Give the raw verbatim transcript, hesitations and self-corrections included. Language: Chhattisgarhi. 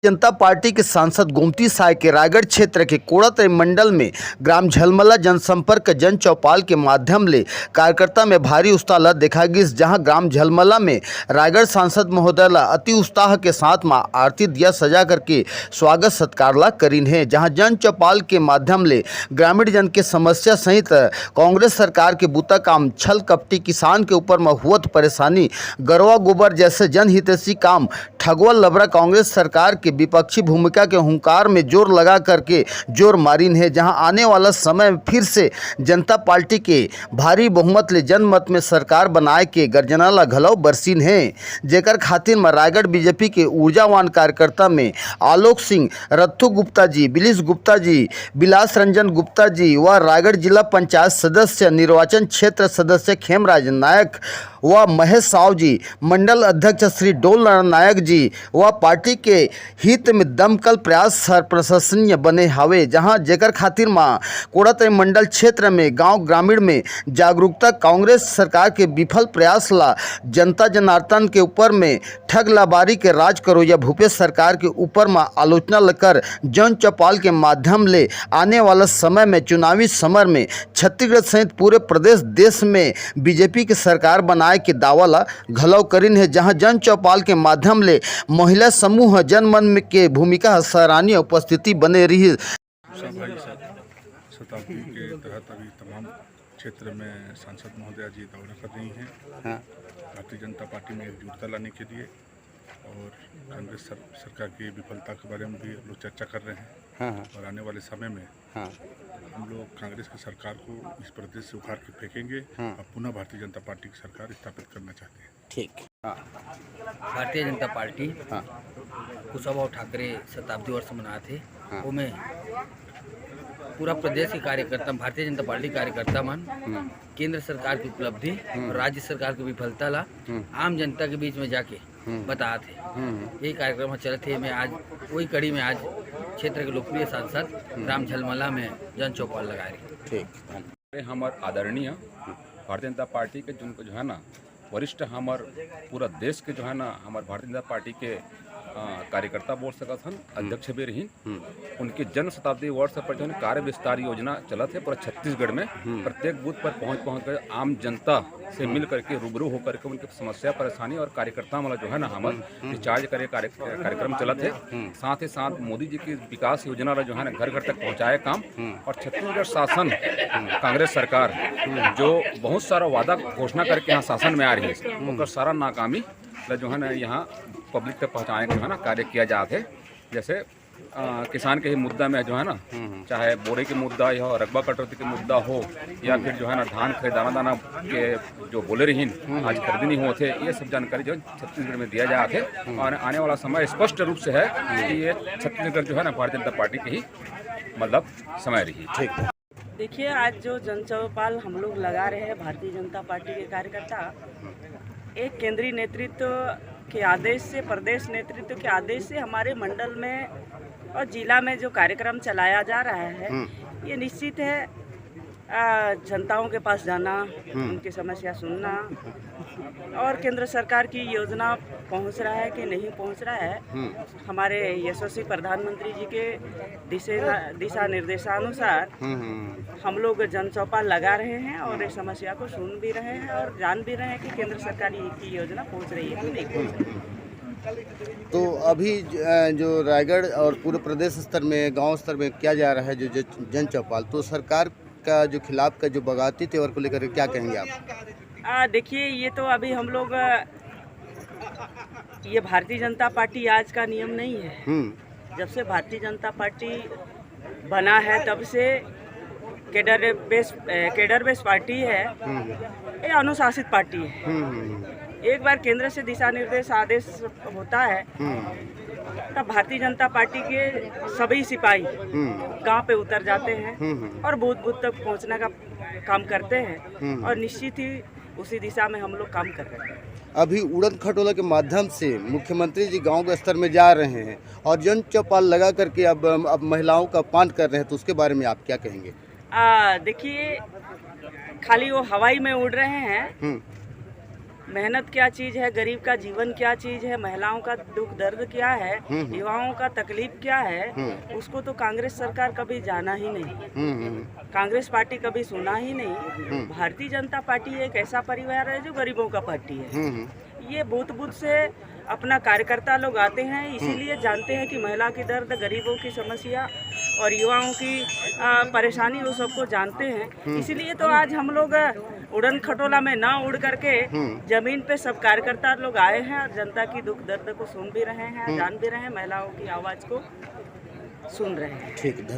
जनता पार्टी के सांसद गोमती साय के रायगढ़ क्षेत्र के कोड़ातरी मंडल में ग्राम झलमला जनसंपर्क जन चौपाल के माध्यम ले कार्यकर्ता में भारी उत्साह ल देखा गिस, जहां ग्राम झलमला में रायगढ़ सांसद महोदय ला अति उत्साह के साथ मां आरती दिया सजा करके स्वागत सत्कार ला करिन हे, जहां जन चौपाल के माध्यम ले ग्रामीण जन के समस्या सहित कांग्रेस सरकार के बुता काम, छल कपटी किसान के ऊपर म हुवत परेशानी, गरवा गोबर जैसे जनहितैषी काम, ठगुआ लबरा कांग्रेस सरकार के विपक्षी भूमिका के हुंकार में जोर लगा करके जोर मारिन हे, जहां आने वाला समय में फिर से जनता पार्टी के भारी बहुमत ले जनमत में सरकार बनाए के गर्जना ला घलो बरसिन हे, जेकर खातिर म रायगढ़ बीजेपी के ऊर्जावान कार्यकर्ता में आलोक सिंह, रत्थू गुप्ता जी, बिलिस गुप्ता जी, बिलास रंजन गुप्ता जी व रायगढ़ जिला पंचायत सदस्य निर्वाचन क्षेत्र सदस्य खेमराज नायक व महेश साव जी, मंडल अध्यक्ष श्री डोल नारायण नायक जी व पार्टी के हित में दमकल प्रयास हर प्रशंसनीय बने हावे, जहां जेकर खातिर म कोड़ातरी मंडल क्षेत्र में गांव ग्रामीण में जागरूकता, कांग्रेस सरकार के विफल प्रयास ला जनता जनार्दन के ऊपर में ठग लबारी के राज करोइया भूपेश सरकार के ऊपर म आलोचना ल कर जन चौपाल के माध्यम ले आने वाला समय में चुनावी समर में छत्तीसगढ़ सहित पूरे प्रदेश देश में बीजेपी के सरकार बनाए के दावा ला घलव करिन हे, जहां जन चौपाल के माध्यम ले महिला समूह जनमन में के भूमिका ह सराहनीय उपस्थिति बने रही। सभा इस शताब्दी के तहत अभी तमाम क्षेत्र में सांसद महोदया जी दौरा कर रही हैं। हाँ। भारतीय जनता पार्टी में एकजुटता लाने के लिए और कांग्रेस सर-, सरकार की विफलता के बारे में भी हम लोग चर्चा कर रहे हैं। हाँ, हाँ। और आने वाले समय में हाँ। हम लोग कांग्रेस की सरकार को इस प्रदेश से उखाड़ के फेंकेंगे हाँ। और पुनः भारतीय जनता पार्टी की सरकार स्थापित करना चाहते हैं। ठीक। हाँ। भारतीय जनता पार्टी हाँ। कुशाभाऊ ठाकरे शताब्दी वर्ष मनात हे। हाँ। ओमे पूरा प्रदेश के कार्यकर्ता, भारतीय जनता पार्टी कार्यकर्ता मन हम्म। केंद्र सरकार की उपलब्धि हम्म। और राज्य सरकार की विफलता ला हम्म। आम जनता के बीच में जाके हम्म। बतात हे। हम्म। यही कार्यक्रम ह चलत हे। मैं आज वही कड़ी में आज क्षेत्र के लोकप्रिय सांसद हम्म। राम झलमला में जन चौपाल लगा रही। ठीक, धन्यवाद। हमर आदरणीय भारतीय जनता पार्टी के जो, जो है ना वरिष्ठ, हमर पूरा देश के जो है ना, हमर भारतीय जनता पार्टी के, अ, कार्यकर्ता बोल सकत हन, हम्म। अध्यक्ष भी रहिन। हम्म। उनके जन्म शताब्दी वर्ष पर जो है ना कार्य विस्तार योजना चलत हे पूरा छत्तीसगढ़ में। हम्म। प्रत्येक बूथ पर पहुंच, पहुंच कर आम जनता से हम्म। मिल करके, रूबरू होकर के उनके समस्या परेशानी और कार्यकर्ता वाला जो है ना हमर हम्म। हम्म। रिचार्ज करे कार्य-, कार्यक्रम चलत हे। हम्म। साथ ही साथ मोदी जी की विकास योजना ला जो है ना घर घर तक पहुंचाए काम हम्म। और छत्तीसगढ़ शासन, हम्म। कांग्रेस सरकार, हम्म। जो बहुत सारा वादा घोषणा करके यहाँ शासन में आ रही है, हम्म। ओकर सारा नाकामी ला जो है ना यहाँ पब्लिक तक पहुँचाने का जो है ना कार्य किया जात है। जैसे, अ, किसान के ही मुद्दा में जो है ना, हम्म। चाहे बोरे के मुद्दा हो, रकबा कटौती के मुद्दा हो, या हम्म। फिर जो है ना धान खरीद दाना, दाना के जो बोले रहीन, हम्म। आज खरीदी नहीं होत हे, ये सब जानकारी जो है छत्तीसगढ़ में दिया जात हे। हम्म। और आने वाला समय स्पष्ट रूप से है कि ये छत्तीसगढ़ जो है ना भारतीय जनता पार्टी के ही मतलब समय रही। ठीक। देखिए, आज जो जनचौपाल हम लोग लगा रहे हैं भारतीय जनता पार्टी के कार्यकर्ता, एक केंद्रीय नेतृत्व के आदेश से, प्रदेश नेतृत्व के आदेश से हमारे मंडल में और जिला में जो कार्यक्रम चलाया जा रहा है, हम्म। ये निश्चित है, आ, जनताओं के पास जाना, हम्म। उनकी समस्या सुनना और केंद्र सरकार की योजना पहुंच रहा है कि नहीं पहुंच रहा है, हम्म। हमारे यशस्वी प्रधानमंत्री जी के दिशे-, दिशा निर्देशानुसार हम्म, हम्म। हम लोग जनचौपाल लगा रहे हैं और इस समस्या को सुन भी रहे हैं और जान भी रहे हैं कि केंद्र सरकार ये, की योजना पहुंच रही है कि नहीं पहुंच रही है। तो अभी ज-, अ, जो रायगढ़ और पूरे प्रदेश स्तर में, गांव स्तर में किया जा रहा है जो, जो जनचौपाल, तो सरकार का जो खिलाफ का जो बगावती तेवर को लेकर क्या कहेंगे आप? आ, देखिए, ये तो अभी हम लोग, आ, ये भारतीय जनता पार्टी आज का नियम नहीं है। हम्म। जब से भारतीय जनता पार्टी बना है, तब से कैडर बेस, ए, कैडर बेस पार्टी है। हम्म। ये अनुशासित पार्टी है। हम्म, हम्म, हम्म। एक बार केंद्र से दिशा निर्देश, आदेश होता है, हम्म। तब भारतीय जनता पार्टी के सभी सिपाही हम्म। गांव पे उतर जाते हैं हम्म, हम्म। और बूथ बूथ तक पहुंचने का काम करते हैं हम्म। और निश्चित ही उसी दिशा में हम लोग काम कर रहे हैं। अभी उड़न खटोला के माध्यम से मुख्यमंत्री जी गांव के स्तर में जा रहे हैं और जन चौपाल लगा करके अब, अब महिलाओं का अपमान कर रहे हैं, तो उसके बारे में आप क्या कहेंगे? आ, देखिए, खाली वो हवाई में उड़ रहे हैं, हम्म। मेहनत क्या चीज़ है, गरीब का जीवन क्या चीज़ है, महिलाओं का दुख दर्द क्या है, हम्म, हम्म। युवाओं का तकलीफ क्या है, हम्म। उसको तो कांग्रेस सरकार कभी जाना ही नहीं। हम्म, हम्म। कांग्रेस पार्टी कभी सुना ही नहीं। हम्म। भारतीय जनता पार्टी एक ऐसा परिवार है जो गरीबों का पार्टी है। हम्म, हम्म। ये बूथ बूथ से अपना कार्यकर्ता लोग आते हैं, इसीलिए जानते हैं कि महिला की दर्द, गरीबों की समस्या और युवाओं की, आ, परेशानी, वो सबको जानते हैं। हम्म। इसीलिए तो आज हम लोग, आ, उड़न खटोला में ना उड़ करके हम्म। जमीन पे सब कार्यकर्ता लोग आए हैं और जनता की दुख दर्द को सुन भी रहे हैं, हम्म। जान भी रहे हैं, महिलाओं की आवाज़ को सुन रहे हैं। ठीक, धन्यवाद।